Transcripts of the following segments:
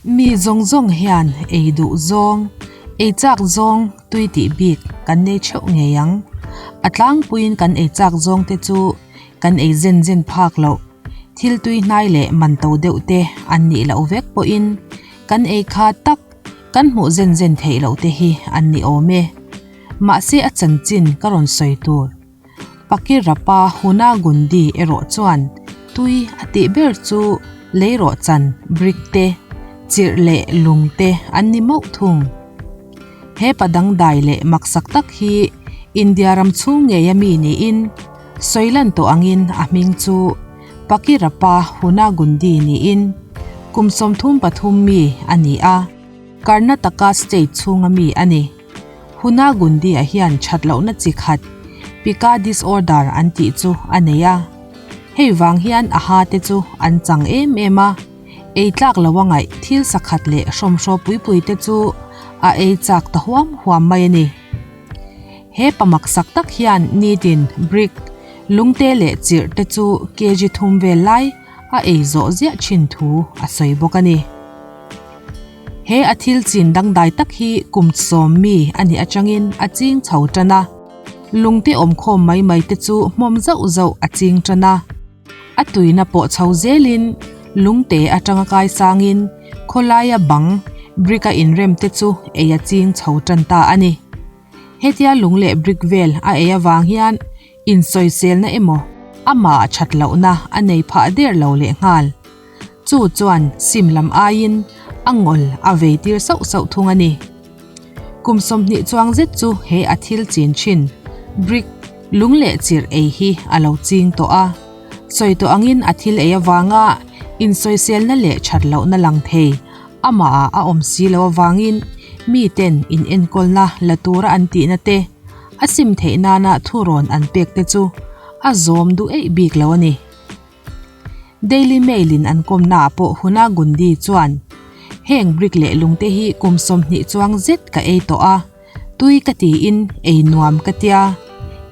Mi zawng zawng hian ei duh zawng, ei chak zawng tui tih bik kan nei theuh ngei ang. A tlangpuiin kan ei chak zawng te chu kan ei zen zen phak loh, thil tui hnai leh man to deuh te an nih loh vek pawhin kan ei kha tak kan hmuh zen zen theih loh te hi an ni awm e. Mahse a chanchin ka rawn sawi tur. Pakirapa Hunagundi erawh chuan tui a tih ber chu leirawhchan brick te, chirh leh lung te an ni mauh thung. He pa dangdai leh maksak tak hi India ram chhung ngeia mi niin sawilan tawh angin a hming chu Pakirapa Hunagundi niin kum 33 mi a ni a, Karnataka state chhunga mi a ni. Hunagundi-ah hian that lohna chi khat Pica disorder an tih chu a nei a. Hei vang hian a ha te chu an chang em em a, ei tlak lo a ngaih thil sakhat leh hrawmhraw pui pui te chu a ei chak ta huam huam mai a ni. He pa maksak tak hian nitin brick, lungte leh chirh te chu kg thum vel lai a ei zawh ziah thin thu a sawi bawk a ni. He a thil chin dangdai tak hi kum sawm mi a nih atangin a ching chho tan a, lungte awmkhawm mai mai te chu hmawm zauh zauh a ching tan a. A tuina pawh chho zelin lungte atanga kai sangin khawlaia bang brick a inrem te chu ei a ching chho tan ta a ni. Hetia lung leh brick vel a ei avang hian insawiselna emaw amah that lohna a nei phah der lo lehnghal. Chu chuan sim lam aiin a ngawl a vei tir sauh sauh thung a ni. Kum 20 chuang zet chu he a thil chin thin, brick, lung leh chirh ei hi a lo ching tawh a. Sawi tawh angin a thil ei avanga insawiselna leh that lohna lang thei amahah a awm si lo avangin miten inenkawlna la tura an tihna te, a sim theih nana thurawn an pek te chu a zawm duh eih bik lo a ni. Daily Mail in an kawmna ah pawh Huna Gundi chuan, Heng brick leh lungte hi kum 20 chuang zet ka ei tawh a, tui ka tiin ei nuam ka tia.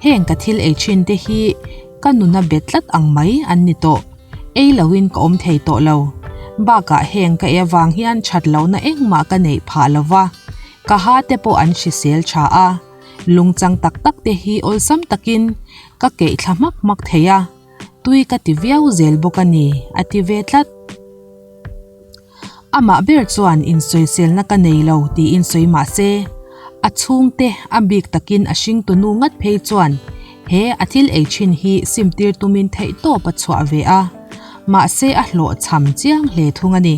Heng ka thil ei thin te hi ka nuna bet tlat ang mai an ni tawh. Ei loin ka awm thei tawh lo. Bakah heng ka ei avang hian that lohna engmah ka neih phah lo va, ka ha te pawh an hrisel tha a, lungchang tak tak te hi awlsam takin ka keih thla hmak hmak thei a. Tui ka ti viau zel bawk a ni, a ti ve tlat. Amah ber chuan insawiselna ka nei lo tiin sawi mah se, a chhungte a bik takin a hringtunu ngat phei chuan he a thil ei thin hi simtir tumin theihtawp a chhuah ve a, mahse a hlawhchham chiang hle thung a ni.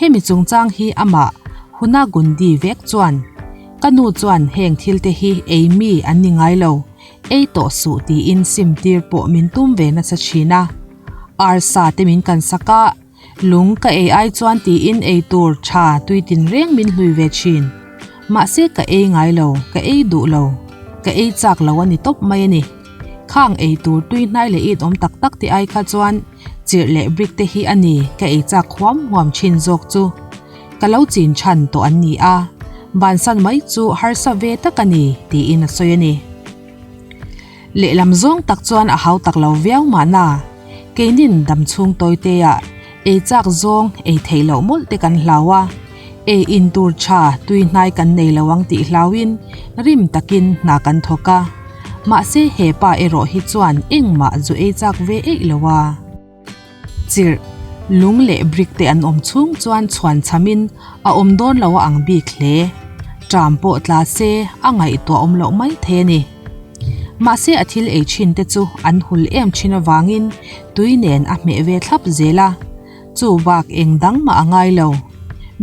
Hemi chungchang hi amah Hunagundi vek chuan, Ka nu chuan heng thilte hi ei mi an ni ngai lo, Ei tawh suh tiin sim tir pawh min tum ve nasa thin a. Arsa te min kan sak a, lung ka ei ai chuan tiin ei tur tha tui tin reng min hlui ve thin. Mahse ka ei ngai lo, ka ei duh lo, ka ei chak lo a ni tawp mai a ni. Khang ei tur tui hnai leh it awm tak tak te ai kha chuan chirh leh brick te hi a ni ka ei chak huam huam thin zawk chu. Ka lo chin chhan tawh an ni a, bansan mai chu harsa ve tak a ni, tiin a sawi a ni. Lehlam zawng tak chuan a hau tak lo viau mahna, keinin dam chhung tawiteah ei chak zawng ei theih loh mawlh te kan hlau a, ei in tur tha tui hnai kan nei lo ang tih hlauin rim takin hna kan thawk a, mahse he pa erawh hi chuan engmah zu ei chak ve eih lo a. Chirh, lung leh brick te an awm chhung chuan chhuan chhamin a awm dawn lo a ang bik hle. Tram pawh tla se a ngaihtuah awm loh mai thei a ni. Mahse a thil ei thin te chu an hul em thin avangin tui nen a hmeh ve thlap zel a, chu bak eng dang mah a ngai lo.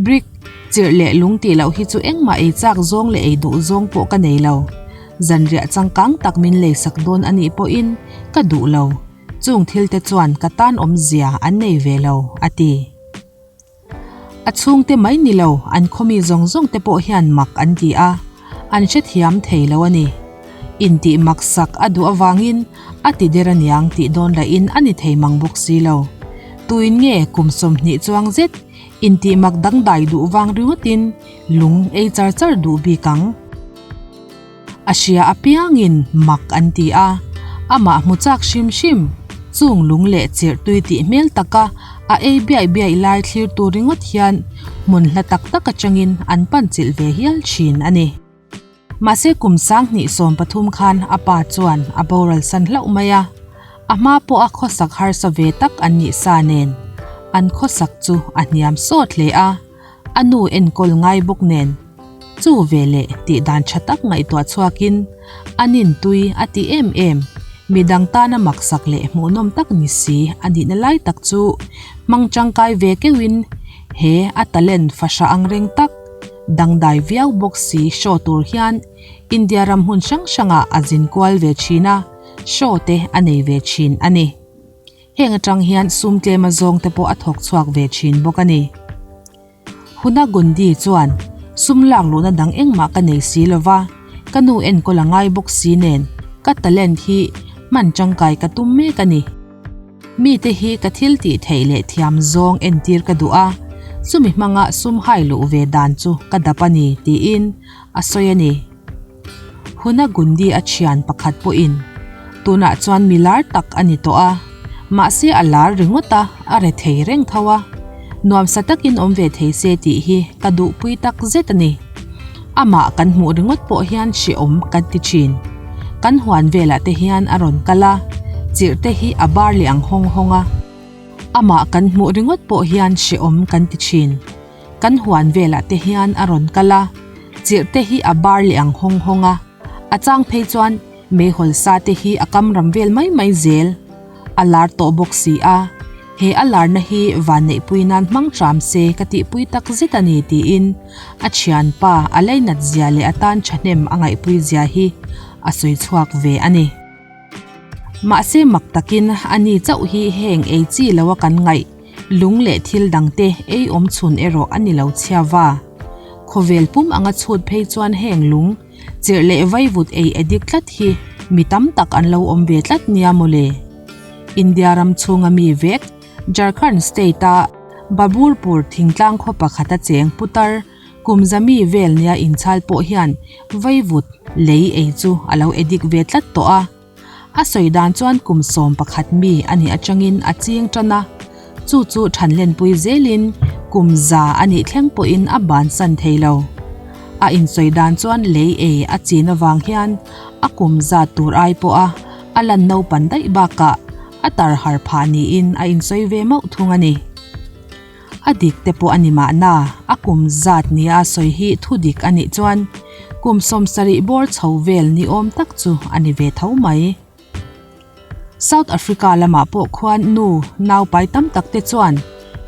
Brick, chirh leh lung tih loh hi chu engmah ei chak zawng leh ei duh zawng pawh ka nei lo. Zanriah changkang tak min leisak dawn a nih pawhin ka duh lo. Chung thilte chuan ka tan awmzia an nei ve lo, a ti. A chhungte mai ni lo, an khawmi zawng zawngte pawh hian mak an ti a, an hrethiam thei lo a ni. Intih maksak a duh avangin a ti der aniang tih dawn lahin a ni thei mang bawk si lo. Tuin nge kum 20 chuang zet intih mak dangdai duh vang ringawtin lung ei char char duh bik ang? A hria apiangin mak an ti a, amah hmu chak hrim hrim, chung lung leh chirh tui tih hmel taka A ei biaih biaih lai thlir tur ringawt hian hmun hla tak tak atangin an pan chilh ve hial thin a ni. Mahse kum 2013 khan a pa chuan a boral san hlauh mai a, a hma pawha khawsak harsa ve tak an nih sa nen an khawsak chu a hniam sawt hle a, a nu enkawl ngai bawk nen chu veleh tih dan tha tak ngaihtuah chhuakin a nin tui a ti em em, midang tana maksak leh hmuhnawm tak ni si a nihna lai tak chu hmang tangkai ve keuhin he a talent fahrah ang reng tak dangdai viau bawk si show tur hian India ram hmun hrang hrangah a zin kual ve thin a, show te a nei ve thin a ni. Heng atang hian sum tlem a zawng te pawh a thawk chhuak ve thin bawk a ni. Huna Gundi chuan, Sum lak luhna dang engmah ka nei si lo va, ka nu enkawl a ngai bawk si nen ka talent hi hman tangkai ka tum mek a ni. Mite hi ka thil tih theih leh thiam zawng entir ka duh a, chumi hmanga sum hai luh ve dan chu ka dap a ni, tiin a sawi a ni. Huna Gundi a thian pakhat pawhin, Tunah chuan mi lar tak a ni tawh a, mahse a lar ringawt a, a re thei reng tho a. Nuamsa takin awm ve thei se tih hi ka duhpui tak zet a ni. Amah kan hmuh ringawt pawh hian hrehawm kan ti thin. Kan huan velah te hian a rawn kal a, chirh te hi a bar leh ang hawng hawng a. Amah kan hmuh ringawt pawh hian hrehawm kan ti thin. Kan huan velah te hian a rawn kal a, chirh te hi a bar leh ang hawng hawng a. A chang phei chuan meihawl sa te hi a kam ram vel mai mai zel. A lar tawh bawk si a, he a larna hi vanneihpui nan hmang hram se ka tihpui tak zet a ni tiin a thianpa a leinat zia leh a tan thahnem a ngaihpui zia hi a sawi chhuak ve a ni. Mahse mak takin a ni chauh hi heng ei chi lo a kan ngaih lung leh thil dangte ei awm chhun erawh a ni lo chhia va. Khawvel pum anga chhut phei chuan heng lung Chirh leh vaivut ei addict tlat hi mi tam tak an lo awm ve tlat nia mawle. India ram chhunga mi vek, Jharkhand state-a Baburpur thingtlang khaw pakhata cheng putar kum zami vel nia inchhal pawh hian vaivut lei ei chu a lo addict ve tlat tawh a. A sawi dan chuan kum 11 mi a nih atangin a ching tan a, chu chu thanlenpui zelin kum za a nih thleng pawhin a bansan thei lo. A insawi dan chuan lei ei a chin avang hian a kum zat tur ai pawha a lan naupan daih bakah a tar har phah niin a insawi ve mauh thung a ni. A dik te pawh a ni mahna, a kum zat nia a sawi hi thu dik a nih chuan kum 70 bawr chho vel ni awm tak chu a ni ve tho mai. South Africa lamah pawh khuan nu naupai tam tak te chuan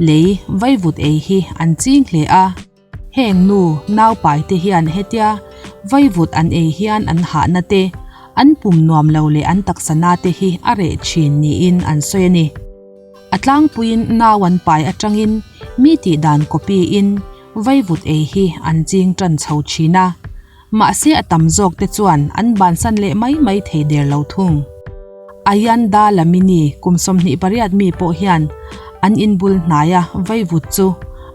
lei vaivut ei hi an ching hle a. Heng nu naupai te hian hetia vaivut an ei hian an hahna te, an pum nuam lo leh an taksa na te hi a reh thin niin an sawi a ni. A tlangpuiin nau an pai atangin mi tih dan copy in vaivut ei hi an ching tan chho thin a, mahse a tam zawk te chuan an bansan leh mai mai thei der lo thung. Ayanda Lamini kum 28 mi pawh hian an inbul hnaia vaivut chu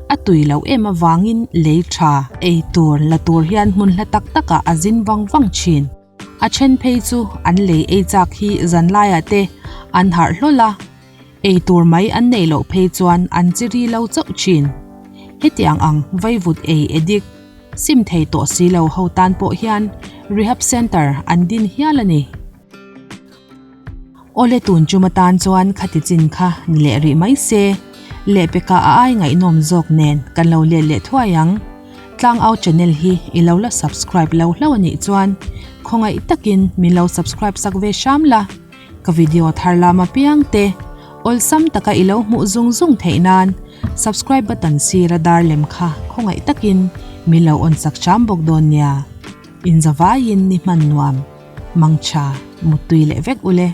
a tui loh em avangin lei tha ei tur la tur hian hmun hla tak takah a zin vang vang thin. A then phei chu an lei ei chak hi zanlaiah te an harh hlawl a, ei tur mai an neih loh phei chuan an chi ri lo chauh thin. Hetiang ang vaivut ei addict, sim thei tawh si lo ho tan pawh hian rehab centre an din hial a ni. Awle tun chum atan chuan khati chin kha ni leh rih mai se, lehpekah a ai ngaihnawm zawk nen kan lo let leh thuai ang. Tlangau channel hi i lo la subscribe lo hlauh a nih chuan khawngaih takin min lo subscribe sak ve hram la, ka video thar lam apiang te awlsam taka i lo hmuh zung zung theih nan subscribe button sira dar lem kha khawngaih takin min lo on sak hram bawk dawn nia. Inzavaiin ni hman nuam. Mangtha, muttui leh vek ule.